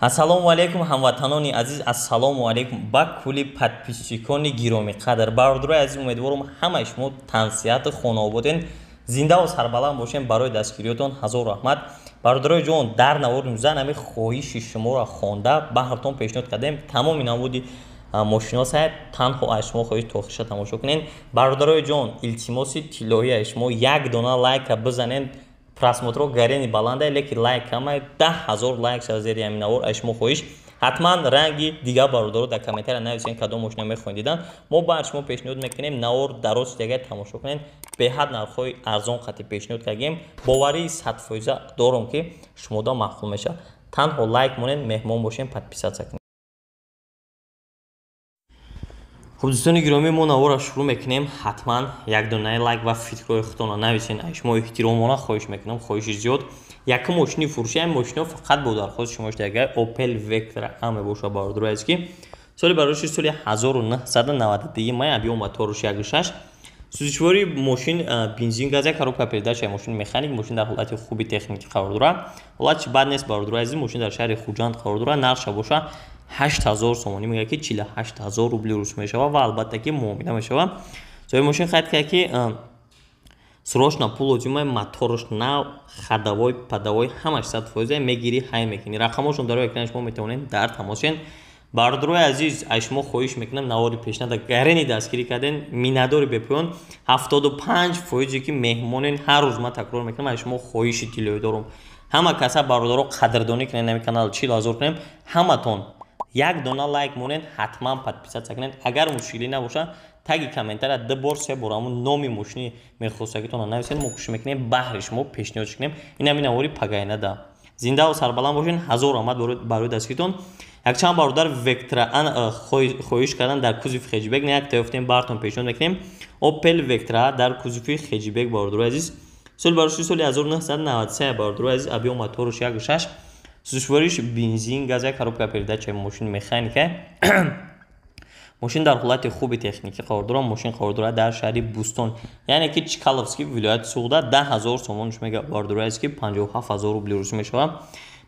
Ассалому алайкум, ҳамватанони азиз, ассалому алайкум ба кулли подписчикони гиромиқадр. Бародарои азиз, умедворам ҳамаи шумо тансиҳату хонаободен, зиндаву сарбаланд бошем. Барои дастгириётон ҳазор раҳмат. Бародарои ҷон, дар навори имрӯза ҳами хоҳиши шуморо хонда баҳртон пешниҳод кардем. Тамоми намуди мошино сай танҳо аз шумо хоҳиш то охириша тамошо кунед. Бародарои ҷон, илтимоси тиллоӣ аз шумо як дона лайка бизанед. Просмотро гарени баланда, лекин лайк камай, 10 000 лайк шава зери ҳамин навор аз шумо хоҳиш. Ҳатман ранги дигар бародаро дар комментария нависен, кадом мошина мехоҳед дидан. Мо баъд шумо пешниҳод мекунем. Навор дароз дигар тамошо кунед. Беҳад нархҳои арзон қатӣ пешниҳод кардем. Боварии 100% дорам, ки шумода маъқул мешавад. Танҳо лайк монед, меҳмон бошем, подписаться кунед. Хуб, дӯстони гиромӣ, мо наворро шурӯъ мекунем. Ҳатман як донаи лайк ва фикрҳои худтонро нависен. Аз шумо эҳтиромона хоҳиш мекунам, хоҳиши зиёд. Якум мошини фурӯши, ҳамин мошино фақат бо дархости шумо шудагай, Opel Vectra A мебошад, бародарои азиз, ки соли бароиши соли 1992 май, объём моторуш 1,6, сӯзишвории мошин бензин, газа, коробка передача, мошин механик. Мошин дар ҳолати хуби техникӣ қарор дорад, ҳолати бад нест, бародарои азиз. Мошин дар шаҳри Хуҷанд қарор дорад. Нархша боша 8000 сомонӣ мегӯяд, ки 48 000 рубли рус мешавад ва албатта ки муомила мешавад. Соҳиби мошин қайд кард, ки срочно пул лозима. Моторш нав, ходовой, ходовой ҳамаш 100%, мегирӣ, ҳай мекунӣ. Рақамошон дар экрани шумо, метавонед дар тамос шен. Бародарои азиз, аз шумо хоҳиш мекунам, навори пешнада гарени дастгирӣ карден, миннатдори бепоён. 75 фоизе ки меҳмонен, ҳар рӯз ман такрор мекунам, аз шумо хоҳиши тиллоӣ дорам. Ҳама каса, бародаро, қадрдонӣ кунед, ҳами канал 40 000 кунем. Ҳаматон як дона лайк монед, ҳатман подписаться кунед. Агар мушкилӣ набошад, таги комментария ду бор, се бор ҳамун номи мошини мехостагитонро нависед. Мо кӯшиш мекунем, баҳри шумо пешниҳод кунем. Ин ҳамин навори пагайнада. Зиндаву сарбаланд бошед, ҳазор раҳмат барои дастгиритон. Якчанд бародар Вектра хоҳиш кардан дар кузови хэтчбек, як ёфтем, бартон пешниҳод мекунем. Opel Vectra дар кузови хэтчбек, бародарои азиз, соли бароши соли 1993, бародарои азиз, объём моторуш 1,6, сӯзишвориш бензин, газа, коробка передача, мошин механика. Мошин дар ҳолати хуби техникӣ қарор дорад. Мошин қарор дорад дар шаҳри Бӯстон, яъне ки Чкаловский, вилояти Суғда. 10 000 сомонш мега, бародарои азиз, ки 57 000 рубли русӣ мешавад.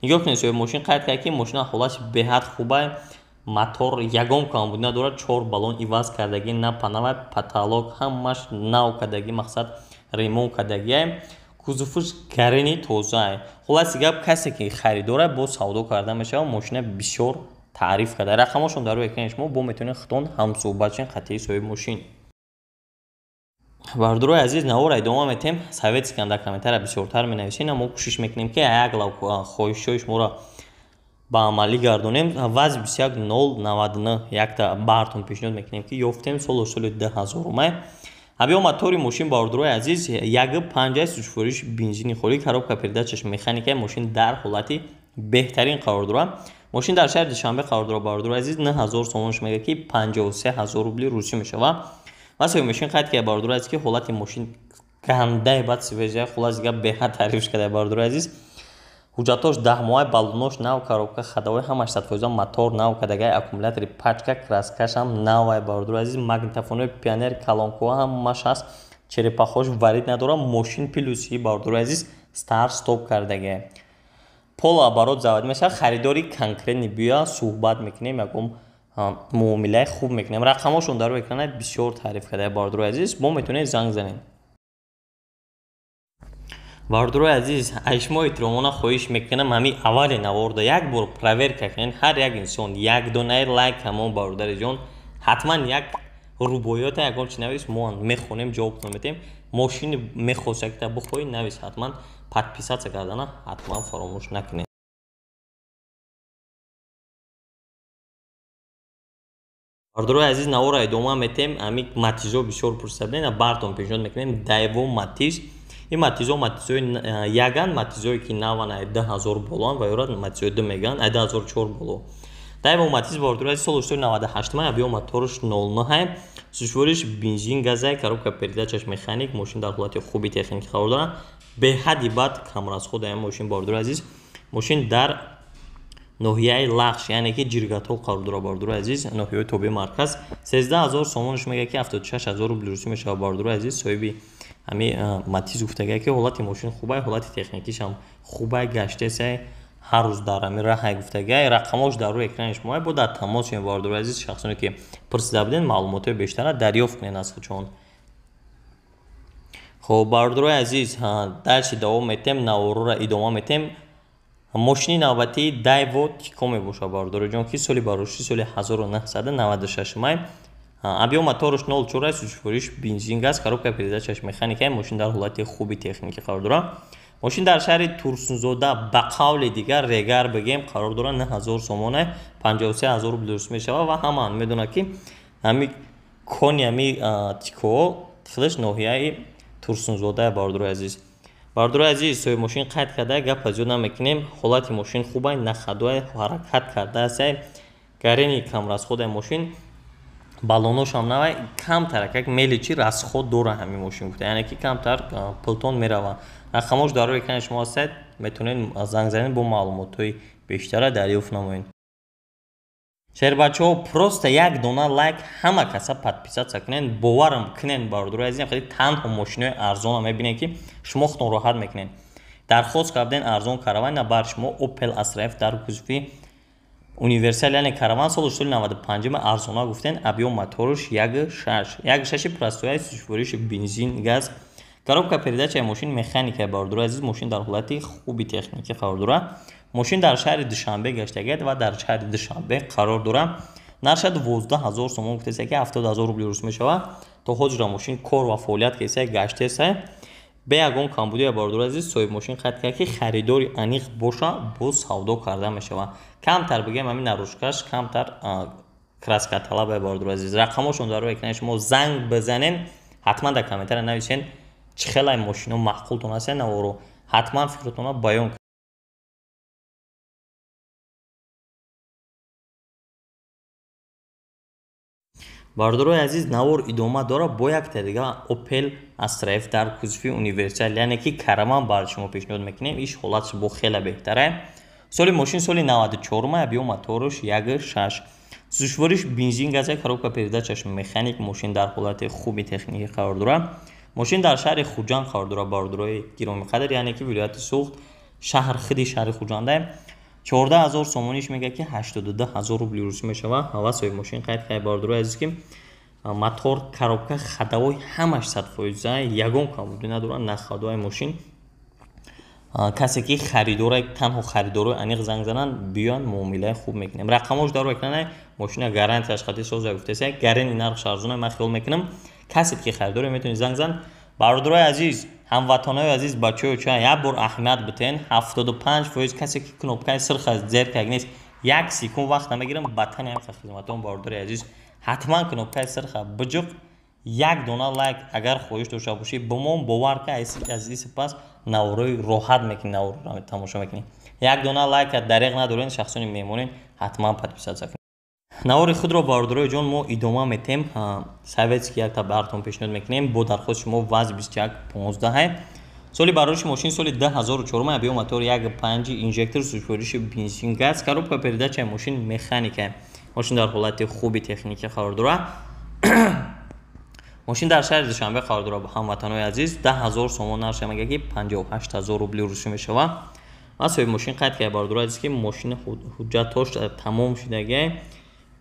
Нигоҳ кунед, соҳиби мошин қайд кард, ки мошина ҳолати беҳад хуба, мотор ягон камбуд надорад, чор баллон иваз кардагӣ, на панава, потолок ҳамаш нав кардагӣ, мақсад ремонт кардагиай, кузовуш гарени тозаай. Хулоси гап, касе ки харидора, бо савдо карда мешавад. Мошина бисёр таъриф карда. Рақамошон дар рӯи экрани шумо, бо метавонед худтон ҳамсӯҳбат шен қатъии соҳиби мошин. Бародарои азиз, наворро идома метем. Советскиам дар комментария бисёртар менависем. Мо кӯшиш мекунем, ки як лав хоҳишҳои шуморо ба амалӣ гардонем. ВАЗ 21099 якта баҳртон пешниҳод мекунем, ки ёфтем, солу соли 2000 май. Объём мотори мошин, бародарои азиз, 1,5, сӯзишвориш бензини холӣ, коробка передачаш механика. Мошин дар ҳолати беҳтарин қарор дорад. Мошин дар шаҳри Душанбе қарор дорад, бародарои азиз. 9000 сомонш мега, ки 53 000 рубли русӣ мешавад. Ва соҳиби мошин қайд кард, бародарои азиз, ки ҳолати мошин гандаи бад свежая. Хулоси гап, беҳад таърифш карда, бародарои азиз. Ҳуҷҷатош 10 моҳа, баллонош нав, коробка, ходовой ҳамаш 100%, мотор нав кардагай, аккумулятори пачка, краскашам навай, бародарои азиз. Магнитофонои Пионер, колонкаҳо ҳамаш ҳаст, черепахош варид надорад. Мошин плюси, бародарои азиз, старт стоп кардагай, полуоборот завод мешавад. Харидори конкретный биёя, суҳбат мекунем, ягон муомилаи хуб мекунем. Рақамошон дар рӯи экрана, бисёр таъриф карда, бародарои азиз, мо метавонед занг занед. Бародарои азиз, аз шумо эҳтиромона хоҳиш мекунам, ҳамин аввали наворда як бор проверка кунед. Ҳар як инсон як донаи лайк ҳамон, бародари ҷон, ҳатман як рубоёта, ягон чи навис, мо мехонем, ҷавобтон метем. Мошини мехост якта бихоҳӣ, навис ҳатман. Подписаться кардана ҳатман фаромӯш накунед. Бародарои азиз, наворро идома метем. Ҳамин Матизо бисёр пурсида будем, бартон пешниҳод мекунем. Дайво Матиз. Ин Матизо Матизои яган, Матизое ки наван, ай 2000 болоан ва ёра Матизои ду меган, ай 2004 боло. Дайво Матиз, бародарои азиз, соли 98 май, объём моторш 0,9, сӯзишвориш бензин, газай, коробка передачаш механик. Мошин дар ҳолати хуби техникӣ қарор дорад, беҳади бад камрасход ин мошин, бародарои азиз. Мошин дар ноҳияи Лахш, яъне ки Ҷиргатол қарор дорад, бародарои азиз, ноҳияҳои тобеи марказ. 13 000 сомонш мега, ки 76 000 рубли русӣ мешавад. Бародарои азиз, соҳиби ҳами Матиз гуфтагае, ки ҳолати мошин хубай, ҳолати техникишам хубай, гаштесай. Ҳар рӯз дар ҳамин раҳай гуфтагиай, рақамош дар рӯи экрани шумо бо дар тамос шавед, бародарои азиз. Шахсоне ки пурсида будед, маълумотҳои бештарро дарёфт кунед аз худшон. Хоб, бародарои азиз, дальше давом метем, наворро идома метем. Мошини навбатии Дайво Тико мебошад, бародароҷон, ки соли бароши соли 1996 май. Объём мотораш 0,4, сӯзишвориш бензин газ, коробка передачаш механика. Мошин дар ҳолати хуби техникӣ қарор дорад. Мошин дар шаҳри Турсунзода, ба қавли дигар Регар бигем, қарор дорад. 9000 сомона, 53000 рубл дуруст мешавад. Ва ҳамаан медонад, ки ҳами кони ҳами Тикоҳо худаш ноҳияи Турсунзода, бародарои азиз. Бародарои азиз, соҳиби мошин қайд карда, гапа зиёд намекунем. Ҳолати мошин хубай, нахадуай, ҳаракат кардаасай, гарени камрасходай мошин, баллоношам навай, камтар как мелочи расход дора ҳамин мошин гуфта, яъне ки камтар пултон мерава. Рақамош дар рӯи экрани шумо ҳастад, метавонед занг занед, бо маълумотҳои бештара дарёфт намоед. Шербачаҳо, просто як дона лайк, ҳама каса подписаться кунед, боварам кунед, бародарои азизам, хеле танҳо мошинои арзона мебинед, ки шумо худтон роҳат мекунед. Дархост карден арзон караван, на бар шумо Opel Astra F дар кузови универсал, яъне караван, соли соли 95 арзона гуфтен, объём моторш 1.6, 1.6 простой, сӯзишвориш бензин газ, коробка передачаи мошин механика. Бародарои азиз, мошин дар ҳолати хуби техникӣ қарор дорад. Мошин дар шаҳри Душанбе гаштагиад ва дар шаҳри Душанбе қарор дорад. Нарша 12 000 сомон гуфтеса, ки 70 000 рубли рус мешавад. То ҳозира мошин кор ва фаъолият кеса, гаштеса, бе ягон камбудия. Бародарои азиз, соҳиби мошин қайд кард, ки харидори аниқ боша, боз савдо карда мешавад. Камтар бигем, ҳамин наружкаш камтар краска талабе. Бародарои азиз, рақамошон дар рӯи экрани шумо, занг бизанен. Ҳатман дар комментария нависен, чӣ хелай мошино маъқултон ҳастен, наворо ҳатман фикртонро баён. Бародарои азиз, навор идома дорад бо якта дига Opel Astra F дар кузови универсал, яъне ки караван бар шумо пешниҳод мекунем. Иш ҳолатш бо хеле беҳтара. Соли мошин соли 94, объём моторш 1.6, сӯзишвориш бензин газа, коробка передачаш механик. Мошин дар ҳолати хуби техникӣ қарор дорад. Мошин дар шаҳри Хуҷанд қарор дорад, бародарои гиромиқадр, яъне ки вилояти Суғд, шаҳр худи шаҳри Хуҷанда. 14 000 сомониш мегӯяд, ки 82 000 рубли русӣ мешавад. Ва соҳиби мошин қайд кард, бародарои азиз, ки мотор, коробка, ходовой ҳамаш 100%, ягон камбудӣ надорад, на ходовой мошин. Касе ки харидора, танҳо харидорои аниқ занг зананд, биёянд, муомилаи хуб мекунем. Рақамош дар рӯи экрана. Мошина гарантияш хати соза гуфтеса, гарени нархш арзона. Ман хиёл мекунам, касе ки харидоре, метавонед занг зан. Бародарои азиз, ҳамватанои азиз, бачаҳои ча, як бор аҳамият битен: 75% касе ки кнопкаи сирх аз зер кард нест, як секунд вақт намегирам ба тани ҳамин хизматон. Бародари азиз, ҳатман кнопкаи сирха биҷуқ, як дона лайк агар хоҳиш дошта бошӣ бимон, бовар ка, аз ин сипас наворои роҳат мекунӣ, наворо тамошо мекунӣ. Як дона лайка дареғ надорен, шахсони меҳмонин, ҳатман подписаться кунед. Навори худро, бародарои ҷон, мо идома метем. Советский якта бартон пешниҳод мекунем бо дархости шумо, ВАЗ 2115. Соли барориши мошин соли 2004, объём мотор 1.5 инжектор, сӯзишвориши бензин газ, коробка передачаи мошин механика. Мошин дар ҳолати хуби техникӣ қарор дорад. Мошин дар шаҳри Душанбе қарор дорад, ҳамватанои азиз. 10 000 сомон нарша мегӯяд, ки 58 000 рубли русӣ мешавад. Ва соҳиби мошин қайд кард, бародарои азиз, ки мошини ҳуҷҷатҳош тамом шудагиай,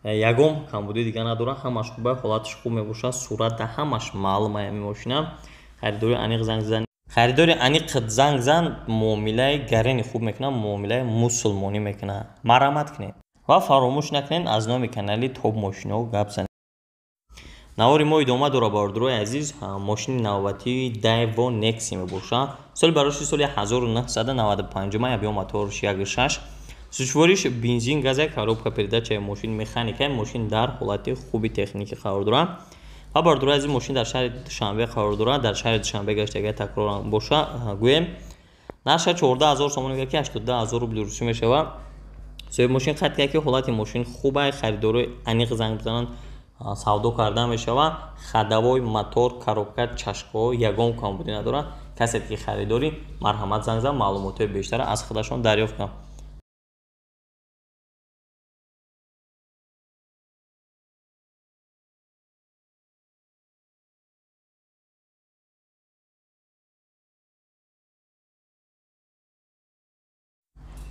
ягон камбудӣ дига надорад, ҳамаш хуба, ҳолаташ хуб мебошад, сурат да ҳамаш маълум ай ҳамин мошина. Харидори аниқ занг зан, харидори аниқ занг зан, муомилаи гарени хуб мекунад, муомилаи мусулмонӣ мекунад. Марҳамат кунед ва фаромӯш накунед, аз номи канали Топ мошиноҳо гап занед. Навори мо идома дорад, бародарои азиз. Мошини навбатии Дайво Некси мебошад. Соли бароши соли 1995, объём моторш 1.6, сӯзишвориш бензин газа, коробка передачаи мошин механика. Мошин дар ҳолати хуби техникӣ қарор дорад. Ва, бародарои азиз, мошин дар шаҳри Душанбе қарор дорад, дар шаҳри Душанбе гаштага, такроран боша гӯем. Нарша 14 000 сомон мегӯяд, ки 82 000 рубли русӣ мешавад. Соҳиби мошин қайд кард, ки ҳолати мошин хуб, харидорои аниқ занг бизананд, савдо карда мешавад. Ходовой, мотор, коробка, чашкаҳо ягон камбудӣ надорад. Касе ки харидорӣ, марҳамат занг зан, маълумотҳои бештарро аз худашон дарёфт кунанд.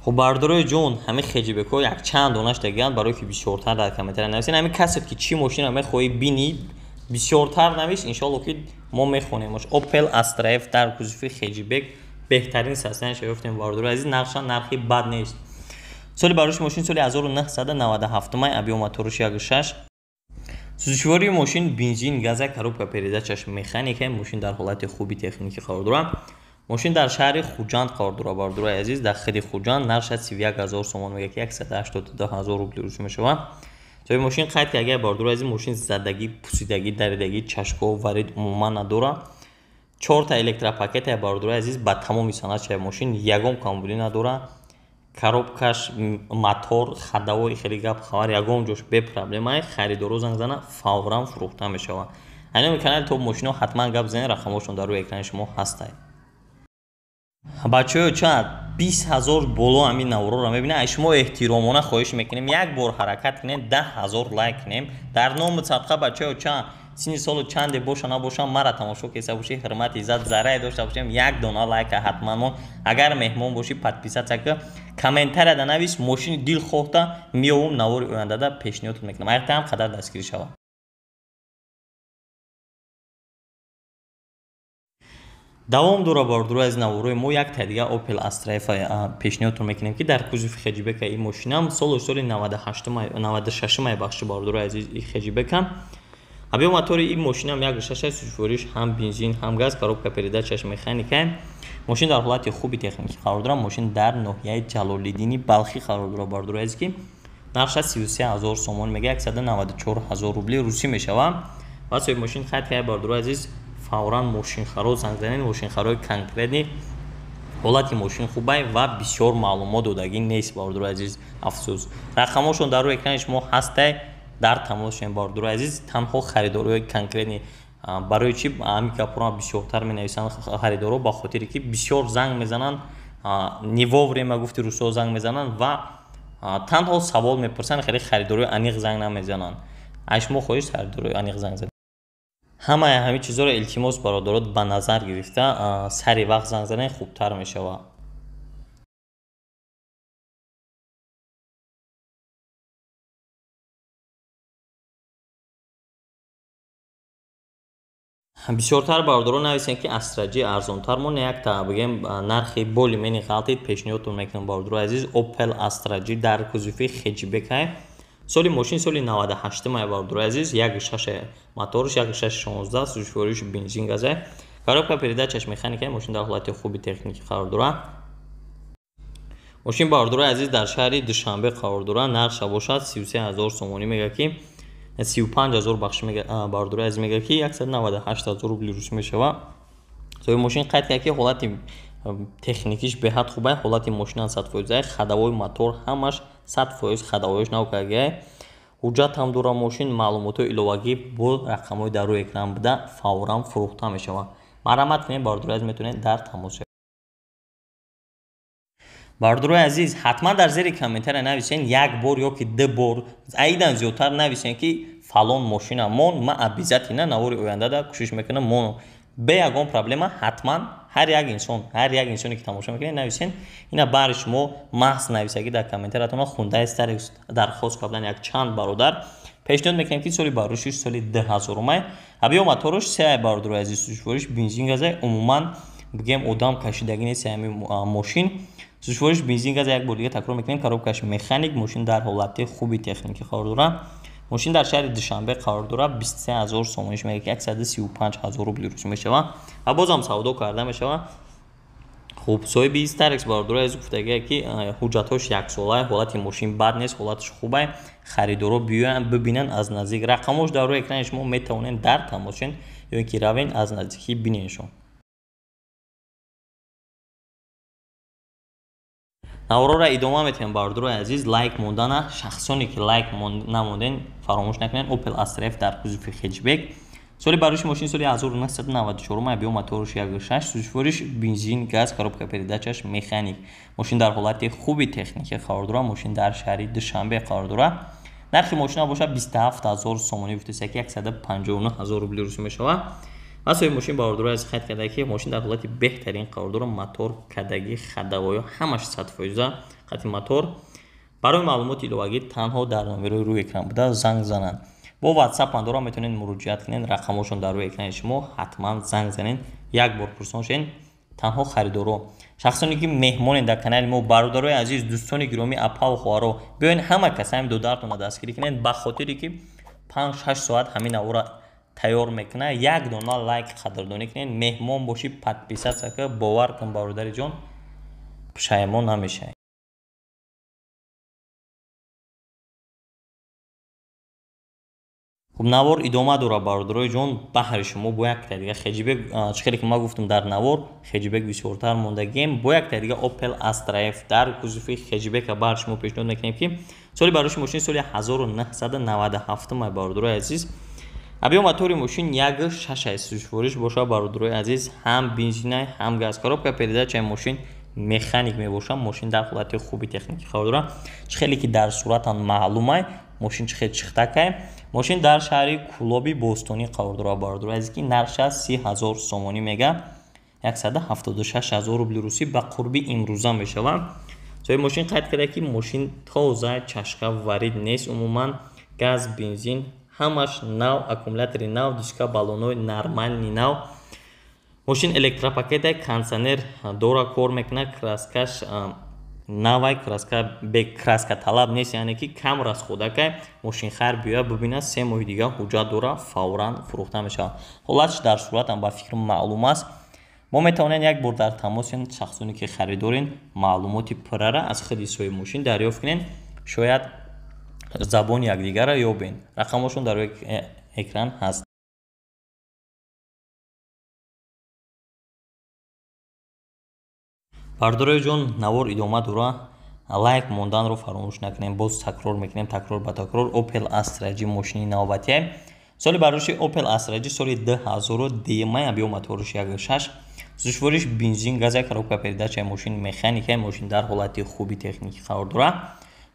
Хуб бардорои ҷон, ҳамин хеҷибекҳо якчанд донаш дагианд, барое ки бисёртар дар комментария нависен. Ҳамин касе ки чӣ мошинро мехоҳӣ бинӣ, бисёртар навис, иншоалло ки мо мехонем. Opel Astra F дар кузови хеҷибек беҳтарин состояние ёфтем бардорои азиз, нархша нархи бад нест. Соли барош мошин соли 1997, объем моториш 1.6. Сӯзишвории мошин бензин, газа, коробка передачаш механика. Мошин дар ҳолати хуби техникӣ қарор дорад. Мошин дар шаҳри Хуҷанд қарор дорад бардорои азиз, дар хиди Хуҷанд. Нархаш 31 000 сомон мега ки 182 000 рубли русӣ мешавад. Соҳиби мошин қайд кард, агар бардорои азиз мошин задагӣ, пусидагӣ, даридагӣ, чашко, варид умуман надорад. 4 электропакета бардорои азиз ба тамоми санадшаи мошин ягон камбудӣ надорад. Коробкаш, мотор, ходовой хеле гап хабар ягон ҷош бепроблема. Харидоро занг зана, фавран фурӯхта мешавад. Айноми канали Топ мошино ҳатман гап занед, рақамҳошон дар рӯи экрани шумо ҳастанд. Бачаҳо чанд 20 000 боло ҳамин наворро мебинед. Аз шумо эҳтиромона хоҳиш мекунем, як бор ҳаракат кунем, 10 000 лайк кунем. Дар номи садқа бачаҳо чанд синни солу чанде боша набоша, мара тамошо кеса бошӣ, ҳурмати иззат заррае дошта бошем, як дона лайка ҳатман мон. Агар меҳмон бошӣ, подписаться ка, комментарияда навис, мошини дилхоҳта меовум, навори ояндада пешниҳодат мекунам. Агар ҳам қадар дастгирӣ шавад. Давом дора бардорои аз наворои мо як та дига Opel Astra F пешниҳодтон мекунем ки дар кузови хеҷибека ин мошинам соли 98 96 бахши бардорои азиз и хеҷибека. Объем мотори ин мошинам 1.6, сӯзишвориш ҳам бензин ҳам газ, коробка передачаш механика. Мошин дар ҳолати хуби техникӣ қарор дорад. Мошин дар ноҳияи Ҷалолиддини Балхӣ қарор дорад бардорои азиз ки нархаш 33 000 сомон мега, 194 000 рубли русӣ мешавад. Ва соҳиби мошин қайд кард бардорои азиз, фавран мошинхаро занг занед, мошинхарои конкретный, ҳолати мошин хубай ва бисёр маълумот додагӣ нест бардорои азиз, афсӯс. Рақамҳошон дар рӯи экрани шумо ҳастай, дар тамос шавед бардорои азиз. Танҳо харидорои конкретный. Барои чӣ ҳамин гапҳоро бисёртар менависанд харидоро? Ба хотире ки бисёр занг мезананд, не вовремя гуфти русҳо занг мезананд ва танҳо савол мепурсанд, хеле харидорои аниқ занг намезананд. Аз шумо хоҳиш, харидорои аниқ занг занед. Ҳамаи ҳамин чизҳоро илтимос бародарот ба назар гирифта сари вақт занг занед, хубтар мешавад. Бисёртар бародарон нависем ки Astra J арзонтар мо якта бигем, нархи более-менее ғалтид пешниҳодтон мекунам бародарои азиз. Opel Astra J дар кузови хеҷибекай. Соли мошин соли 98 бародарои азиз, 1.6 моторш, 1.6 16, сӯзишвориш бензин газа, коробка передачаш механика. Мошин дар ҳолати хуби техникӣ қарор дорад. Мошин бародарои азиз дар шаҳри Душанбе қарор дорад. Нархша бошад 33 000 сомонӣ мега ки 35 000 бахш бародарои азиз мега ки 198 000 рубли русӣ мешавад. Соҳиби мошин қайд кард ки ҳолати техникиш беҳад хубай, ҳолати мошина 100%, ходовой мотор ҳамаш 100%, ходовоиш нав кардагиай, ҳуҷҷат ҳам дорад мошин. Маълумотҳои иловагӣ бо рақамҳои дар рӯи экран буда фавран фурӯхта мешавад. Марҳамат кунед бародарои азиз, метавонед дар тамос шавед. Бародарои азиз, ҳатман дар зери комментария нависен, як бор ё ки ду бор, айдан зиёдтар нависен ки фалон мошина мон, ман обязательно навори ояндада кӯшиш мекунам мон, бе ягон проблема. Ҳатман ҳар як инсон, ҳар як инсоне ки тамошо мекунед, нависен. Ина баҳри шумо маҳз нависагӣ дар комментариятона хундаи старекс дархост кардан як чанд бародар. Пешниҳод мекунем ки соли барошиш соли 2000, объем моторш се бародарои азиз, сӯзишвориш бензин газа, умуман бигем одам кашидагӣ нест ҳамин мошин. Сӯзишвориш бензин газа, як бор дига такрор мекунем, коробкаш механик. Мошин дар ҳолати хуби техникӣ қарор дорад. Мошин дар шаҳри Душанбе қарор дорад. 23 000 сомониш мега ки 135 000 рубли русӣ мешавад ва бозам савдо карда мешавад. Хуб, соҳиби Старекс бародарои азиз гуфтагия ки ҳуҷҷатҳош яксолае, ҳолати мошин бад нест, ҳолаташ хубай, харидоро биёянд бибинанд аз наздик. Рақамҳош дар рӯи экрани шумо, метавонед дар тамос шавед ё ин ки равен аз наздикӣ биненшон. Наворро идома метиҳем бародарои азиз. Лайк мондана, шахсоне ки лайк намонден, фаромӯш накунед. Opel Astra F дар кузови хеҷбек. Соли бароши мошин соли 1994, объем моторш 1.6, сӯзишвориш бензин газ, коробка передачаш механик. Мошин дар ҳолати хуби техникӣ қарор дорад. Мошин дар шаҳри Душанбе қарор дорад. Нархи мошина бошад 27 000 сомонӣ гуфтеса ки 159 000 рубли русӣ мешавад. Ва соҳиби мошин бародарои азиз қайд карда, ки мошин дар ҳолати беҳтарин қарор дорад, мотор, кадагӣ, ходовой ҳамаш 100% қати мотор. Барои маълумоти иловагӣ танҳо дар номерои рӯи экран буда занг зананд. Бо WhatsApp ҳам дорам, метавонед муроҷиат кунед, рақамҳошон дар рӯи экрани шумо, ҳатман занг занед, як бор пурсон шавед. Танҳо харидоро, шахсоне ки меҳмонед дар канали мо, бародарои азиз, дӯстони гиромӣ, апаву хоҳаро, биёед ҳама кас ҳамин додаратонро дастгирӣ кунед, ба хотире ки 5-6 соат ҳамин навора тайёр мекунад, як дона лайк қадрдонӣ кунед. Меҳмон бошӣ, подписаться ка, бовар кун бародари ҷон, пушаймон намешавӣ. Хуб, навор идома дорад бародарои ҷон, баҳри шумо бо якта дига хеҷбек, чӣ хеле ки ман гуфтам дар навор, хеҷбек бисёртар мондагием, бо якта дига Opel Astra F дар кузови хеҷбека баҳри шумо пешниҳод мекунем, ки соли барои мошин соли 1997 май бародарои азиз. Объём мотори мошин 1.6 сӯзишвориш бошад бародарои азиз, ҳам бензинай, ҳам газ. Коробка передачаи мошин механик мебошад, мошин дар ҳолати хуби техникӣ қарор дорад. Чӣ хеле ки дар суратан маълумай, мошин чӣ хел чихтакай. Мошин дар шаҳри Кӯлоби Бостонӣ қарор дорад бародарои азиз, ки нархаш 30 000 сомонӣ мега, 176 000 рубли русӣ ба қурби имрӯза мешавад. Соҳиби мошин қайд карда, ки мошин тоза, чашка варид нест, умуман газ, бензин ҳамаш нав, аккумулятори нав, диска, баллонҳои нормальный нав. Мошин электропакета, кондитсионер дора, кор мекунад, краскаш навай, краска бе краска талаб нест, яъне ки кам расходакай. Мошинхар биёяд бибинад, 3 моҳи дига ҳуҷҷат дора, фавран фурӯхта мешавад. Ҳолатш дар суратам ба фикр маълум аст. Мо метавонем як бор дар тамосен, шахсоне ки харидорен, маълумоти пуррара аз худи соҳиби мошин дарёфт кунед, шояд забони якдигарро ёбед. Рақамҳошон дар рӯи экран ҳаст. Бародарои ҷон, навор идома дора, лайк монданро фаромӯш накунем. Боз такрор мекунем, такрор ба такрор, Opel Astra G мошини навбатие. Соли бардошти Opel Astra G соли 2010 май, объём моториш 1.6, сӯзишвориш бензин, газа, коробка передачаи мошин механикаи, мошин дар ҳолати хуби техникӣ қарор дорад.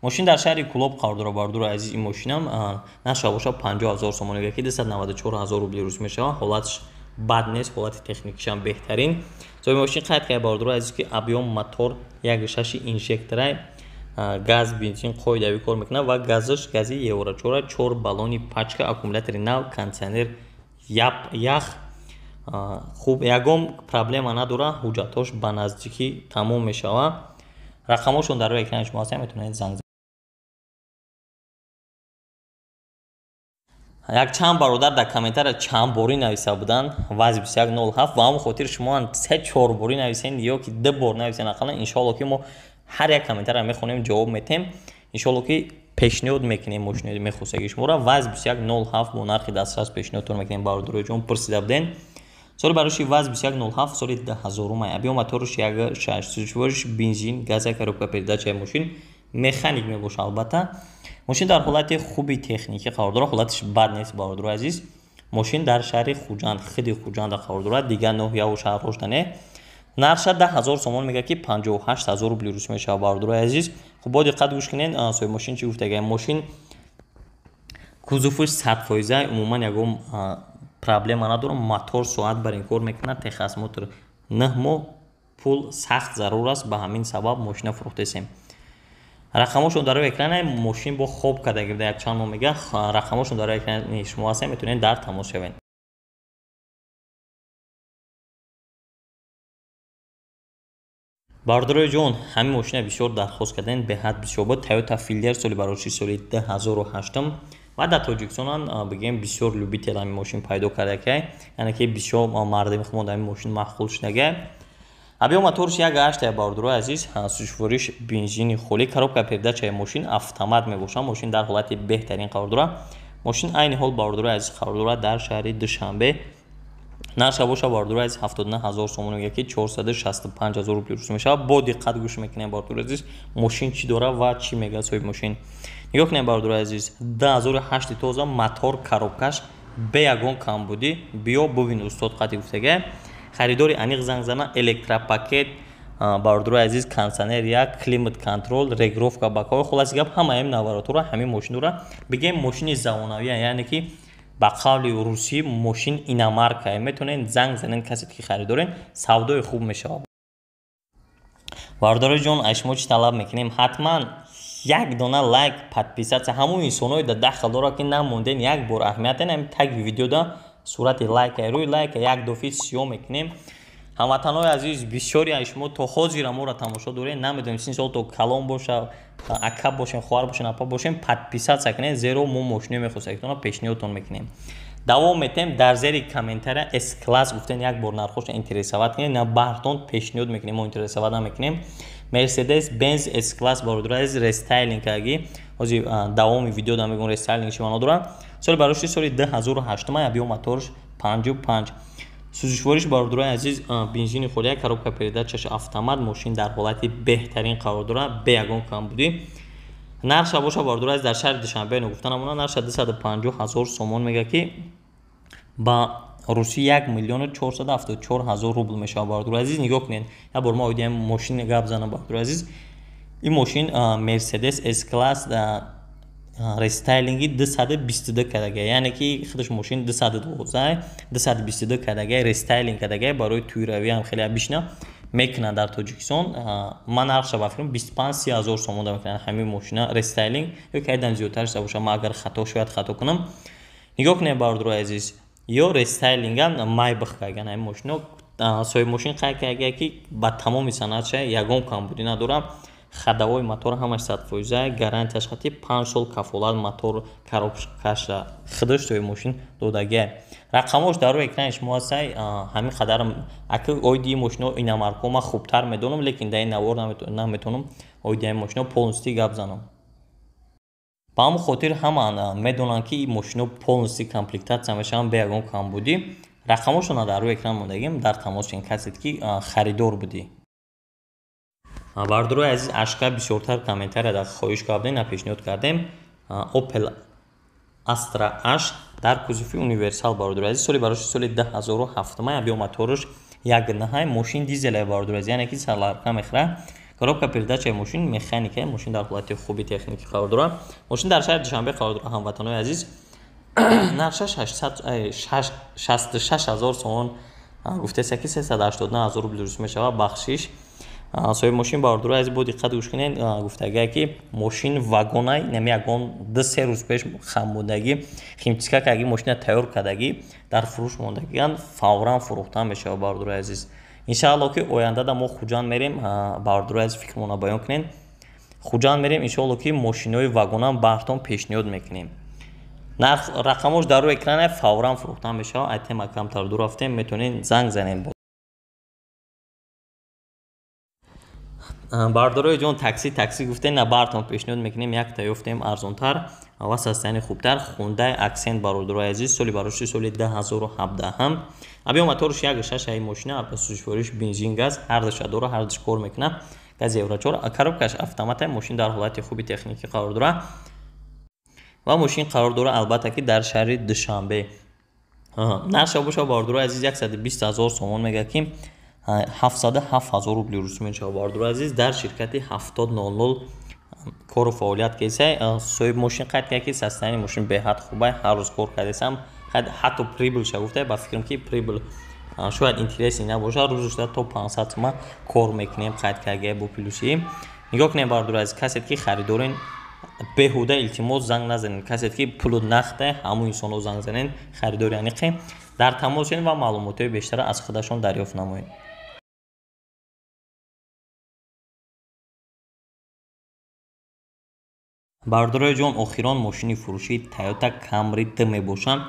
Мошин дар шаҳри Кӯлоб қарор дорад бародарои азиз. Ин мошинам нархаш бошад 50 000 сомонӣ, ки 294 000 рубли рус мешавад. Ҳолатш бад нест, ҳолати техникишам беҳтарин. Соҳиби мошин қайд кард бародарои азиз, ки объём мотор 1.6 инжекторай, газ, бензин қоидавӣ кор мекунад ва газаш гази евро 4, чор баллони пачка, аккумулятори нав, кондитсионер ях хуб, ягон проблема надорад, ҳуҷҷатҳош ба наздикӣ тамом мешавад. Рақамҳошон дар рӯи экрани шумо ҳастанд, метавонед занг. Якчанд бародар дар комментария чанд борӣ нависа буданд ВАЗ 2107, ва ҳамон хотир шумо се чор борӣ нависен ё ки ду бор нависен ақаллан. Иншоалло, ки мо ҳар як комментария мехонем, ҷавоб метем. Иншоалло, ки пешниҳод мекунем мошинои мехостагии шуморо. ВАЗ 2107 бо нархи дастрас пешниҳодтон мекунем. Бародарои ҷон, пурсида буден. Соли бароши ВАЗ 2107 соли 2000, объём моториш 1.6, сӯзишвориш бензин, газа, коробка передачаи мошин механик мебошад. Албатта, мошин дар ҳолати хуби техникӣ қарор дорад, ҳолатиш бад нест бародарои азиз. Мошин дар шаҳри Хуҷанд, худи Хуҷанда қарор дорад, дигар ноҳияву шаҳрҳошда не. Нархша 10 000 сомон мегӯяд, ки 58 000 рубли рус мешавад бародарои азиз. Хуб, бо диққат гӯш кунед, соҳиби мошин чӣ гуфтага. Мошин кузоваш 100%, умуман ягон проблема надорам, мотор соат бар ин кор мекунад, техосмотр 9 моҳ. Пул сахт зарур аст, ба ҳамин сабаб мошина фурӯхтесем. Рақамҳошон дар рӯи экране. Мошин бо хоб карда гирда якчанд моҳ мега. Рақамҳошон дар рӯи экрани шумо ҳастанд, метавонед дар тамос шавед. Бародарои ҷон, ҳамин мошина бисёр дархост кардем, беҳад бисёр буд. Toyota Fielder, соли бароши соли 2008, ва дар Тоҷикистонам бигем, бисёр любитель ҳамин мошин пайдо кардакай, яъне ки бисёр мардами худмон ҳамин мошин маъқул шудагай. Объём моторш 1.8, бародарои азиз, сӯзишвориш бензини холӣ, коробка передачаи мошин автомат мебошад. Мошин дар ҳолати беҳтарин қарор дорад. Мошин айни ҳол, бародарои азиз, қарор дорад дар шаҳри Душанбе. Нархша боша, бародарои азиз, 79 000 сомон мегӯяд, ки 465 000 рубли рус мешавад. Бо диққат гӯш мекунем, бародарои азиз, мошин чӣ дорад ва чӣ мегӯяд соҳиби мошин. Нигоҳ кунем, бародарои азиз, 2008 тоза, мотор, коробкаш бе ягон камбудӣ. Биё бубин, устод қати гуфтага. Харидори аниқ занг зана. Электропакет, бародарои азиз, кондитсионер як, климат контроль, регулировка боковой. Хулоси гап, ҳамаи наворотура ҳамин мошин дора. Бигем, мошини замонавия, яъне ки Ба қавли русӣ мошин иномарка. Метавонед занг занед касе ки харидорен, савдои хуб мешавад. Бародарои ҷон, аз шумо чӣ талаб мекунем? Ҳатман як дона лайк, подписаться. Ҳамон инсонҳое дар дахл дорад, ки намонден, як бор аҳамият ҳамин таги видеода сурати лайка, рӯи лайка як дофи сиёҳ мекунем. Ҳамватанҳои азиз, бисёре аз шумо то ҳозира моро тамошо доред, намедонем син сол то калон боша, ака бошем, хоҳар бошем, апа бошем, подписаться кунед, зеро мо мошинои мехостагитонро пешниҳодтон мекунем. Давом метем, дар зери комментария С-класс гуфтен, як бор нархошро интересовать кунед, на баҳртон пешниҳод мекунем, мо интересовать намекунем. Мерседес Бенз С-класс, бародари азиз, рестайлинг кардагӣ. Ҳозир давоми видео да мегӯям рестайлинг чӣ маъно дорад. Соли барошти соли 2008, объём моторш 55. Сӯзишвориш, бародарои азиз, бензини холия, коробка передачаш автомат, мошин дар ҳолати беҳтарин қарор дорад, бе ягон камбудӣ. Нархша боша, бародарои азиз, дар шаҳри Душанбе гуфта намонад, нархша 250 ҳазор сомон мега, ки ба русӣ 1 миллиону 474 ҳазор рубл мешавад. Бародарои азиз, нигоҳ кунед, як бор ма оиди мошин гап занам. Бародарои азиз, ин мошин Мерседес С-класс рестайлинги 222 кардага, яъне ки худаш мошин 212, 222 кардага, рестайлинг кардага, барои тӯйравӣ ҳам хеле бишна мекунанд дар Тоҷикистон. Ман нархша ба фикрам 25-30 ҳазор сомон мекунанд ҳамин мошина рестайлинг, ё ки айдан зиёдтар шуда бошад, ман агар хато шояд хато кунам. Нигоҳ кунед, бародарои азиз, ё рестайлинган Майбах кардаган ҳамин мошино. Соҳиби мошин қайд кардага, ки ба тамоми санъатша ягон камбудӣ надорад, ходовой мотор ҳамаш 100%, гарантияш хати 5 сол кафолат, мотор коробкаша худаш соҳиби мошин додагия. Рақамош дар рӯи экрани шумо ҳастай. Ҳамин қадар аки оиди мошино иномаркаҳо ман хубтар медонам, лекин дар ин навор наметавонам оиди ҳамин мошино полностью гап занам. Ба ҳамон хотир ҳама медонанд, ки ин мошино полностью комплектация мешаванд, бе ягон камбудӣ. Рақамошона дар рӯи экран мондагим, дар тамос шен касед ки харидор будӣ. Бародарои азиз, ашка бисёртар комментария дар хоҳиш кардем, на пешниҳод кардем. Opel Astra H дар кузови универсал, бародарои азиз, соли бароши соли 2007, объём моторш 1,9, мошин дизеле, бародарои азиз, яъне ки солярка мехӯрад. Коробка передачаи мошин механика, мошин дар ҳолати хуби техникӣ қарор дорад. Мошин дар шаҳри Душанбе қарор дорад, ҳамватанои азиз. Нархаш 66 ҳазор сомон гуфтеса, ки 389 ҳазор рубли рус мешавад, бахшиш. Соҳиби мошин, бародарои азиз, бо диққат гӯш кунед, гуфтагае, ки мошин вагонай, нами ягон 2-3 рӯз пеш хамбудагӣ, химчистка кардагӣ, мошина тайёр кардагӣ, дар фурӯш мондагиан, фавран фурӯхта мешавад. Бародарои азиз, иншаалло ки ояндада мо Хуҷанд мерем. Бародарои азиз, фикрмона баён кунед, Хуҷанд мерем, иншоалло ки мошинои вагонам баҳртон пешниҳод мекунем. Нарх рақамош дар рӯи экране, фавран фурӯхта мешавад. Ай тема камтар дур рафтем, метавонед занг занед. Бародарои ҷон, такси, такси гуфтем, на баҳртон пешниҳод мекунем, якта ёфтем арзонтар ва состояние хубтар, Хундай Аксент, бародарои азиз, соли бароши соли 2017, объём моторш 1,6 ай мошина, сӯзишвориш бензин, газ ҳардуша дора, ҳардуш кор мекунад, газ евро 4, коробкаш автомата, мошин дар ҳолати хуби техникӣ қарор дорад ва мошин қарор дорад, албатта ки дар шаҳри Душанбе. Нархша боша, бародарои азиз, 120 ҳазор сомон мегӯяд, ки 707 ҳазор рубли русӣ мешавад. Бародарои азиз, дар ширкати 7000 кору фаъолият кесай. Соҳиби мошин қайд кард, ки состояние мошин беҳад хубай, ҳар рӯз кор кардесам, ҳатто прибылша гуфта, ба фикрам ки прибыль шояд интересный набошад, рӯзушда то 500 сума кор мекунем, қайд кардагия бо плюси. Нигоҳ кунем, бародарои азиз, касед ки харидорен, беҳуда илтимос занг назанед, касед ки пулу нақде, ҳамун инсонҳо занг занед, харидори аниқе дар тамос шед ва маълумотҳои бештара аз худашон дарёфт намоед. Бародарои ҷон, охирон мошини фурӯшии Toyota Camry D мебошанд.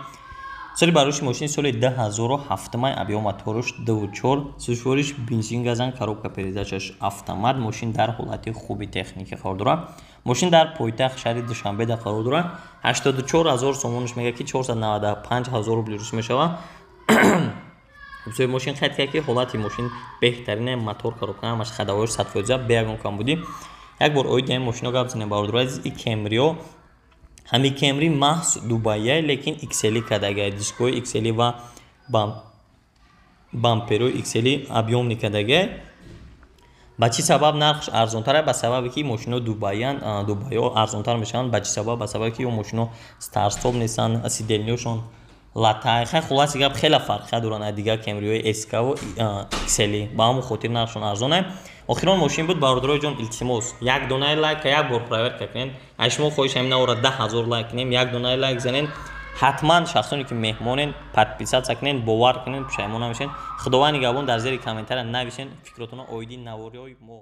Соли бароши мошини соли 2007, объём моторш 2,4, сӯзишвориш бензин, газан, коробка передачаш автомат, мошин дар ҳолати хуби техникӣ қарор дорад. Мошин дар пойтахт шаҳри Душанбеда қарор дорад. 84 ҳазор сомонаш мегӯяд, ки 495 ҳазор рубли рус мешавад. Соҳиби мошин қайд кард, ки ҳолати мошин беҳтарине, мотор, коробка ҳамаш ходовояш 100%, бе ягон камбудӣ. Як бор оиди ҳамин мошино гап занем, бародарои азиз. И Кемрио, ҳамин Кемри маҳз дубайя, лекин XL кардагия, дискои XL ва бамперои XL объёмный кардагия. Ба чӣ сабаб нархш арзонтар? Ба сабабе ки мошино дубайян, дубайҳо арзонтар мешаванд. Ба чӣ сабаб? Ба сабабе ки ё мошино старт-стоп нестанд, сиденьёшон латай. Хай, хулоси гап, хеле фарқият доранд аз дигар Кемриҳои СКву XL. Ба ҳамон хотир нархшон арзонае. Охирон мошин буд, бародарои ҷон, илтимос, як донаи лайк, як бор проверка кунед. Аз шумо хоҳиш, ҳамин навора 10 000 лайк кунем, як донаи лайк занед. Ҳатман шахсоне ки меҳмонен, подписаться кунед. Бовар кунед, пушаймон намешед. Худованд нигаҳбон. Дар зери комментария нависен фикротона оиди навориҳои мо.